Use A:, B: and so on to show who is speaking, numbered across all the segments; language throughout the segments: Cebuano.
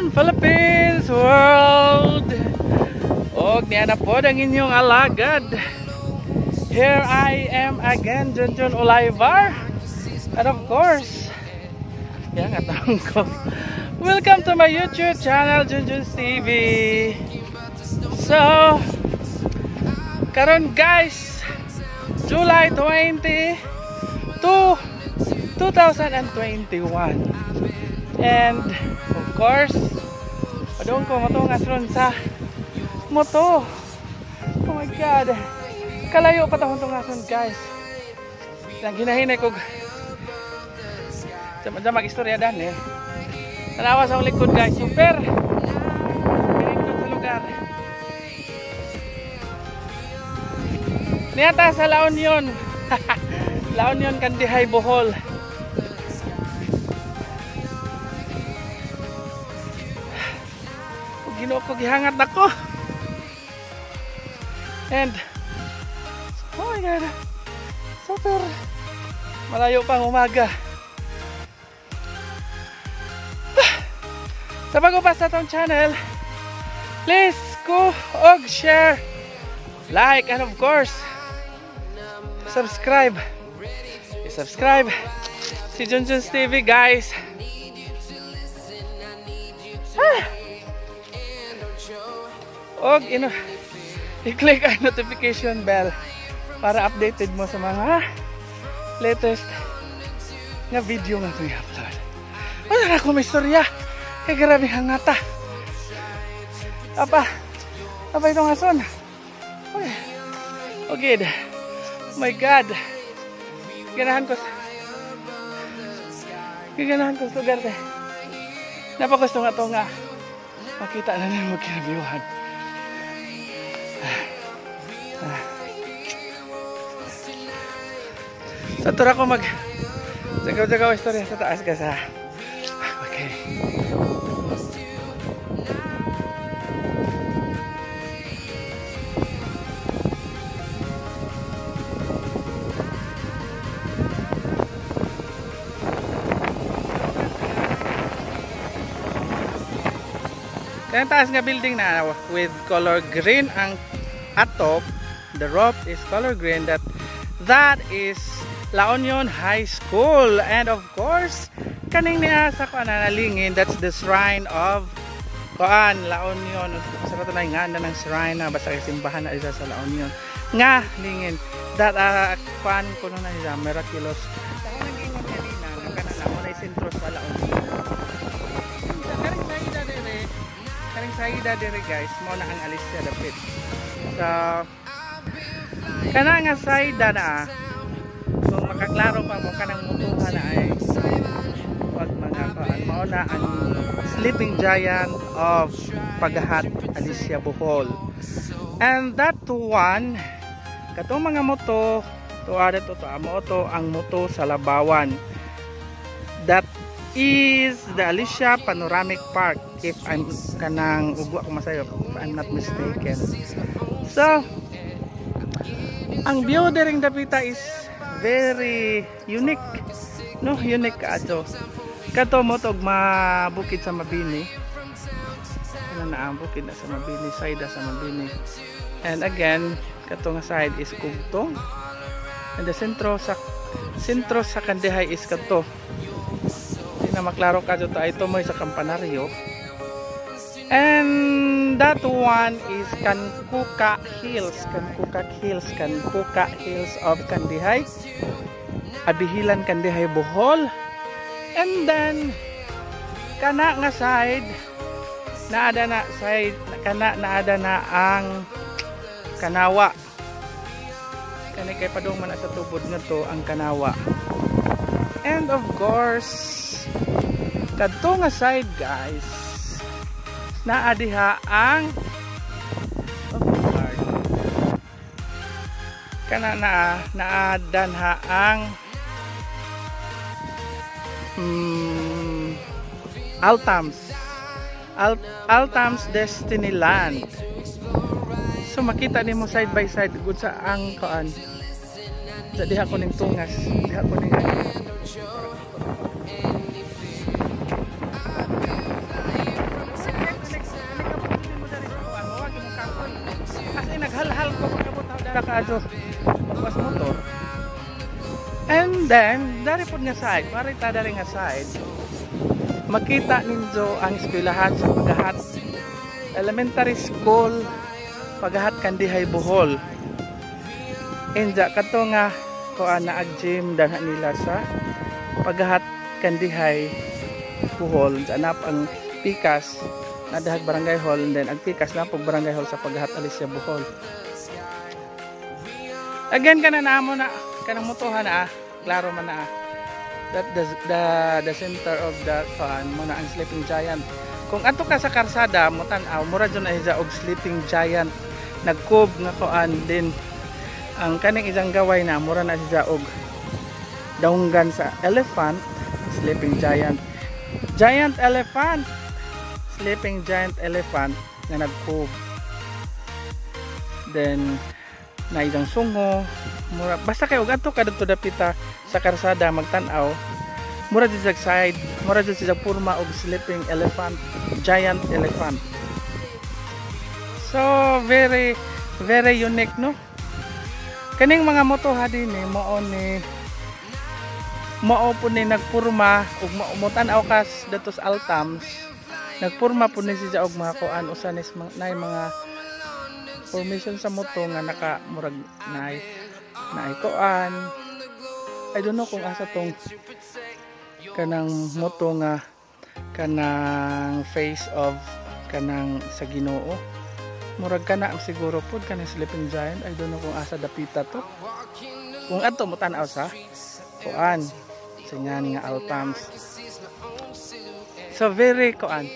A: Nation, Philippines, world. Og niya na po ang inyong alagad. Here I am again, Junjun Olaivar. And of course, yan nga taong ko. Welcome to my YouTube channel, Junjun's TV. So, karon guys, July 22, 2021. And of course, padung ko motungas ron sa moto. Oh my God. Kalayo pa tong tungason, guys. Nang ginahinay kog jam mag-istorya dan eh. Tanawa sa akong likod, guys, super. Ganito sa lugar. Niyata sa La Union. La Union, Kandihay, Bohol. Ginoo ko, gihangat nako. And oh my God, super malayo pang umaga. Sa bago pa sa atong channel, please go og share, like, and of course subscribe. I-subscribe si Junjun's TV, guys. Og ino, i-click ang notification bell para updated mo sa mga latest nga video nga itong i-upload. Wala na akong may istorya. Kaya grabe hangata. Apa? Apa itong ason? Okay. Okay. Oh my God. Ganahan ko sa lugar te. Napagusto nga to nga. Makita na nila magkinabiwan. Sa tura ko mag jagaw-jagaw istorya sa taas guys ha. Okay. Kaya taas nga building na with color green ang atop, the rope is color green, that is La Union High School. And of course, kaning niya sa kuan na nalingin, that's the shrine of kuan La Union. Sa kato na nga na ng shrine na basta kay simbahan na isa sa La Union nga lingin that kuan kuno na siya miraculous. Sa akong nag-ingon kanina nga kana na mo na sentro sa La Union. Karing saida dire guys, mo na ang Alicia dapit. So kana nga saida na kung makaklaro pa mo kanang mutuhan na ay wag mga kuan, mao na ang sleeping giant of Pagahat, Alicia, Bohol. And that one katong mga moto tuada to amo to ang moto sa Labawan. That is the Alicia Panoramic Park, if I'm kanang ugwa ko masayo, if I'm not mistaken. So ang view diring dapita is very unique, no? Unique kaadto. Kato mo tog mabukid sa Mabini. Ano na ang bukid na sa Mabini, side sa Mabini. And again, kato nga side is Kugtong. And the sentro sa Kandihay is kato. Di na maklaro kadto ta ito mo sa Campanario. And that one is Kankuka Hills, Kankuka Hills, Kankuka Hills of Kandihay, Abihilan, Kandihay, Bohol. And then kana nga side naada na side kana naada na ang Kanawa. Kani kay padung man sa tubod nga to ang Kanawa. And of course, kadto nga side guys, naa diha ang kana na naadanha ang Altams Altams Destiny Land. So makita nimo side by side gud sa ang kuan. Sa diha ko ning tungas, diha ko ning ra kaadyo magpas motor. And then dari pod nga side, pare ta dari nga side, makita ninyo ang eskwelahan sa Pagahat Elementary School, Pagahat Kandihay, Bohol. Inja kato nga kuan na ag gym danha nila sa Pagahat Kandihay, Bohol. Anap ang pikas na dahag barangay hall, and then ang pikas na pag barangay hall sa Pagahat Alicia, Bohol. Again, kana na mo na kanang motohan na ah, klaro man na ah. That the center of the kuan mo na ang sleeping giant. Kung ato ka sa karsada mo tan-aw, mura jud na siya og sleeping giant, nagkub nga kuan din. Ang kaning isang gaway na mura na siya og dunggan sa elephant, sleeping giant, giant elephant, sleeping giant elephant nga nagkub. Then na isang sungo, mura basta kay og adto ka didto dapita sa karsada magtan-aw, mura jud siya side, mura jud siya porma og sleeping elephant, giant elephant. So very very unique, no? Kaning mga moto ha dinhi, mao ni mao po ni nagpurma ug mo tan-aw kas dato sa Altams, nagpurma po ni siya og mga kuan, usa ni nay mga formation sa moto nga naka murag nay naay kuan. I don't know kung asa tong kanang moto nga kanang face of kanang sa Ginoo. Murag kana siguro pod kanang sleeping giant. I don't know kung asa dapita to. Kung adto mo tan-aw sa kuan sa ngani nga Altams. So very kuan,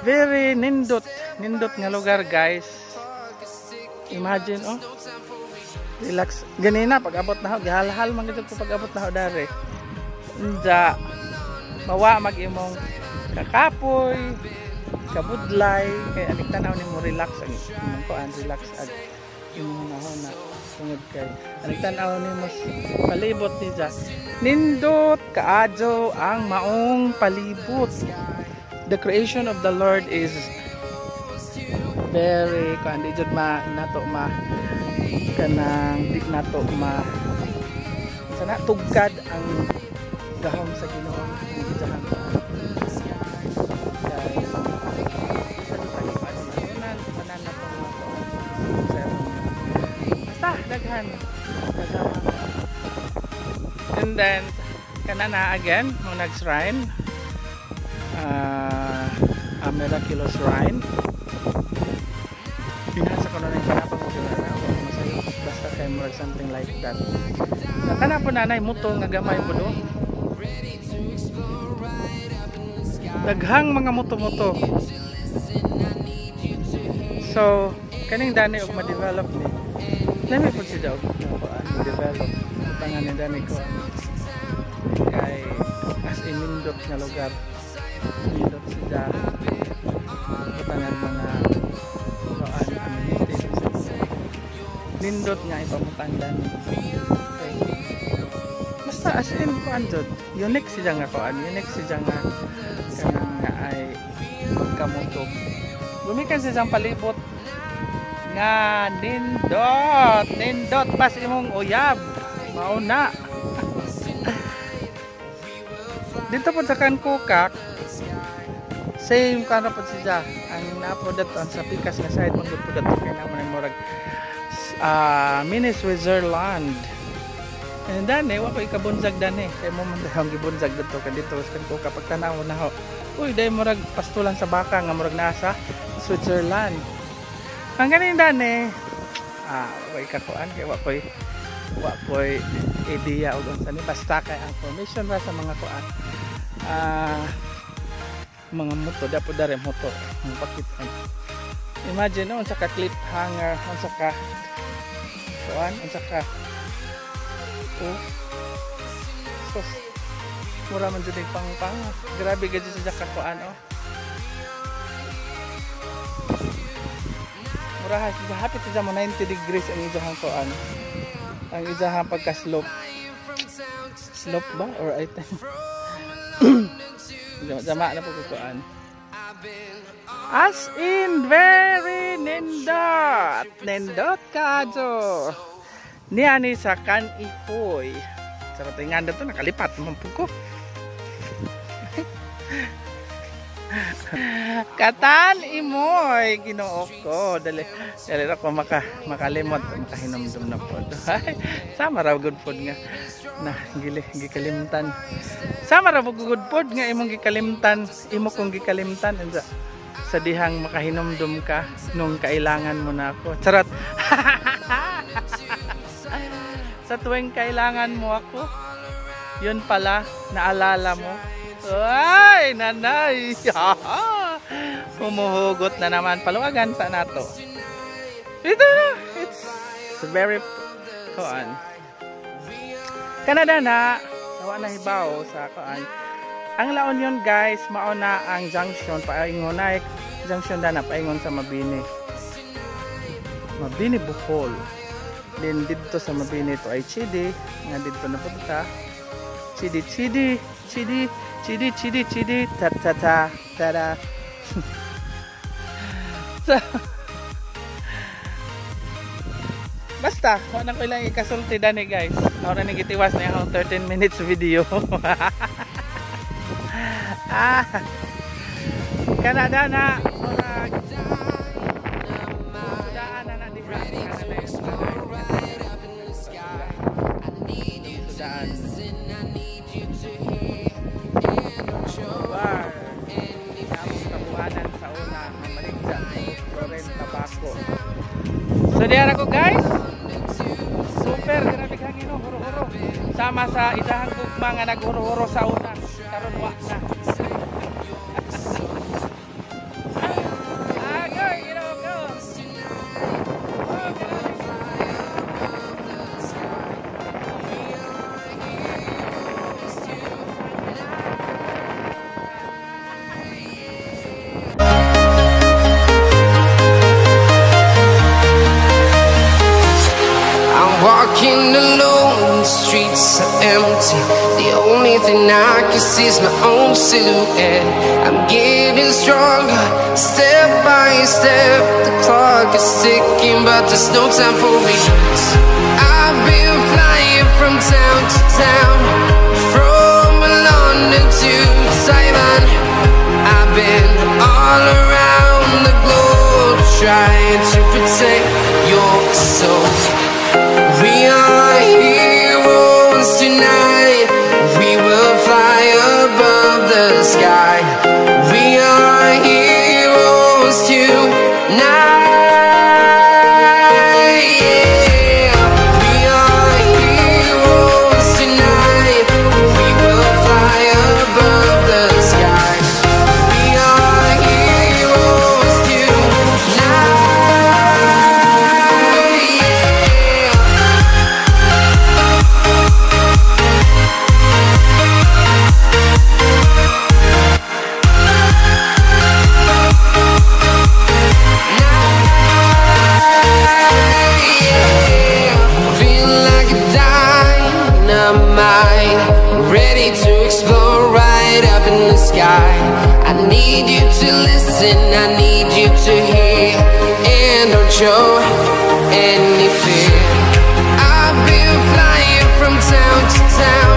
A: very nindot nindot nga lugar, guys. Imagine, oh, relax ganina pag abot na ho, gihalhal man gid ko pag abot na ho dare. Unja mawa mag imong kakapoy, kabudlay, kay aning tan-aw nimo, relax ang imong kuan, relax ag imong na tungod kay aning tan-aw nimo palibot niya, nindot kaadyo ang maong palibot. The creation of the Lord is very kuan, di jud ma nato ma kanang di nato ma sana tugkad ang gahom sa Ginoo, ang iyahang kuan. Kay sa tanan tanan na to mga kuan sa basta daghan daghan. And then kana na again mo nag shrine, a miraculous shrine. Binasa ko na rin panapang ko na ako masayo, basta kay murag something like that na kana po nanay muto nga gamay po do, daghang mga muto-muto. So kaning dani og ma-develop ni lami pud siya og kuan, develop tangan ni dani ko, kay as in nindot nga lugar, nindot siya tangan mga kuan, amenities, nindot nga ipamutang dani. Okay. Basta as in kuan jud, unique siya nga kuan, unique siya nga kanang nga ay pagkamuto gumikan sa siyang palibot nga nindot nindot pas imong uyab mauna. Dito po sa Kankukak, same kana po siya ang napo dato sa pikas nga side man gud po dato, kay naman ay murag mini Switzerland. And then wa ko ikabunzag dani, kay mo man ang gibunzag dito kay dito sa Kankukak, pag tan-aw na ho, uy, dai murag pastulan sa baka nga murag nasa Switzerland. Ang ganing dani, wa ikakuan kay wa koy idea og unsa ni, basta kay ang formation ra sa mga kuan, mga moto dapo dare, moto ang pakit. Imagine, no, unsa ka cliffhanger, unsa ka kuan, unsa ka, oh sus, mura man jud pang pang grabe gid siya ka kuan, oh. Mura ha siya, hapit siya mo 90 degrees ang iyang kuan, ang iyang pagka slope slope ba or item jama na po kuan. As in very nindot nindot kaadyo. Niani sa Kanihoy. Sarap nga to, nakalipat man po ko. Katan imoy, Ginoo ko. Dali dali ra ko makalimot, makahinumdum na pod. Sama ra good pod nga na gili gikalimtan. Sama ra good pod nga imong gikalimtan, imo kong gikalimtan unsa sa dihang makahinumdum ka nung kailangan mo na ako. Charot. Sa tuwing kailangan mo ako, yun pala, naalala mo. Ay, nanay! Humuhugot na naman. Paluwagan sa nato. Ito na! It's very kuan. Canada na. Sawa na hibaw sa kuan. Ang La Union, guys, mao na ang junction. Paingon na. Junction na na. Paingon sa Mabini. Mabini, Bohol. Then didto sa Mabini to ay Chidi. Nga didto na punta. Chidi, Chidi, Chidi, Chidi, Chidi, Chidi, ta ta ta, ta ta. So, basta, wala ko lang ikasulti dani, guys. Ako na nagitiwas na akong 13 minutes video. Ah, Canada na. Murag sudaan na na diha. Canada yung sudaan. Bar. Namong kabuhanan sa una, mamaligsa, Floren Tabako. So diara ko, guys. Super grabe hangin, no, huro-huro. Sama sa isahang gugma nga naghuro-huro sa una. Karon wa na. Ah, go, go. Oh, grabe.
B: I'm walking alone, the streets are empty. The only thing I can see is my own silhouette. I'm getting stronger, step by step. The clock is ticking, but there's no time for me. I've been flying from town to town, from London to Taiwan. I've been all around the globe, trying to protect your soul. We are heroes tonight. We will fly above the sky. We are heroes tonight. Yeah. We are heroes tonight. We will fly above the sky. We are heroes tonight. Yeah. Feel like a dynamite, ready to explode right up in the sky. I need you to listen, I need you to hear, and don't show any fear. I've been flying from town to town,